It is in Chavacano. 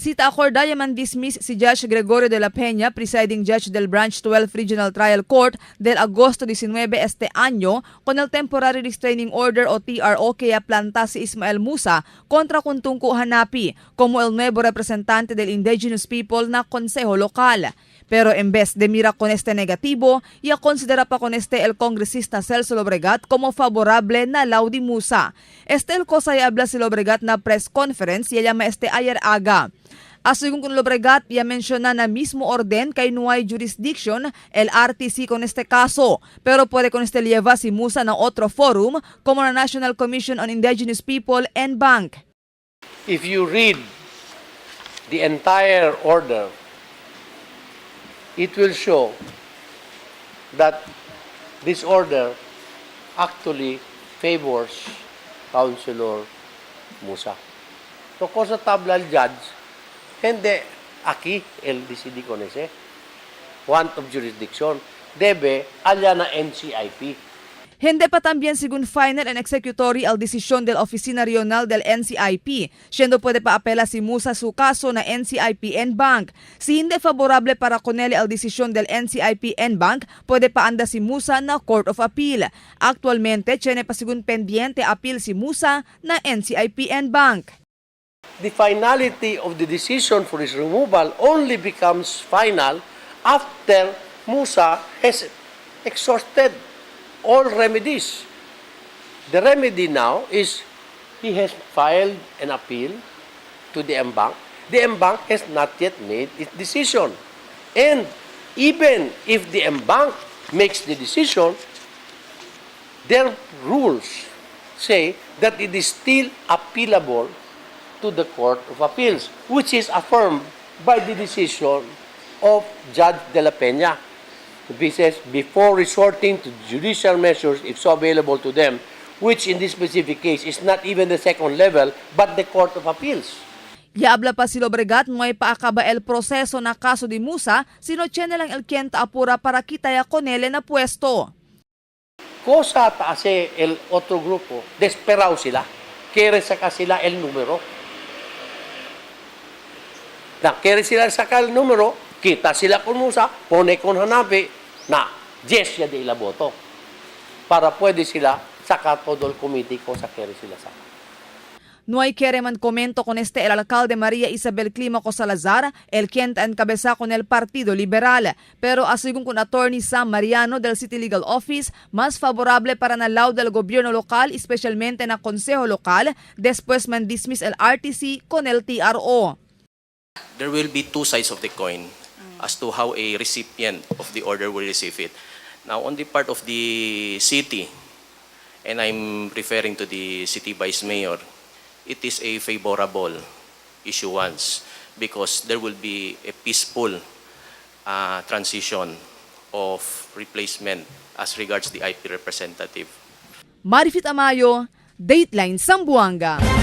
Cita acordaya man dismiss si Judge Gregorio de la Peña, presiding judge del Branch 12 Regional Trial Court del agosto 19 este año con el Temporary Restraining Order o TRO que planta si Ismael Musa contra con Tunku Hanapi como el nuevo representante del indigenous people na konseho lokal. Pero en vez de mira con este negativo, ya considera pa con este el congresista Celso Lobregat como favorable na law di Musa. Este el cosa y habla si Lobregat na press conference y llama este ayer aga. Asegún con Lobregat, ya menciona na mismo orden kay no hay jurisdiction el RTC con este caso, pero puede con este lleva si Musa na otro forum como la National Commission on Indigenous People en banc. If you read the entire order, it will show that this order actually favors Councilor Musa. So, cosa tabla el judge, hindi aquí el decidi con ese want of jurisdiction, debe allá na NCIP. Hindi pa también según final and executory al desisyon del Oficina Regional del NCIP, siendo puede pa apela si Musa su caso na NCIP en banc. Si hindi favorable para con él al desisyon del NCIP en banc, puede pa anda si Musa na Court of Appeal. Actualmente, tiene pa según pendiente appeal si Musa na NCIP en banc. The finality of the decision for his removal only becomes final after Musa has exhausted all remedies. The remedy now is he has filed an appeal to the en banc. The en banc has not yet made its decision. And even if the en banc makes the decision, their rules say that it is still appealable to the Court of Appeals, which is affirmed by the decision of Judge De La Peña. He says, before resorting to judicial measures, if so available to them, which in this specific case is not even the second level, but the Court of Appeals. Yaabla pa si Lobregat may paakaba el proceso na kaso di Musa, sino tiene lang el quien apura para kitaya con él na puesto. Cosa hace el otro grupo, desperado sila. Quiere sacar sila el número. Na quiere sila sacar el número, kita sila con Musa, pone con Hanapi, na yes ya de ila boto. Para pwede sila sacar todo el committee cosa quiere sila sacar. No hay quiere man comento con este el alcalde María Isabel Clímaco Salazar, el quien encabeza con el Partido Liberal. Pero asegún con attorney Sam Mariano del City Legal Office, más favorable para nalaw del gobierno local, especialmente na konseho lokal, después man dismiss el RTC con el TRO. There will be two sides of the coin as to how a recipient of the order will receive it. Now, on the part of the city, and I'm referring to the city vice mayor, it is a favorable issuance because there will be a peaceful transition of replacement as regards the IP representative. Marifit Amayo, Dateline Zamboanga.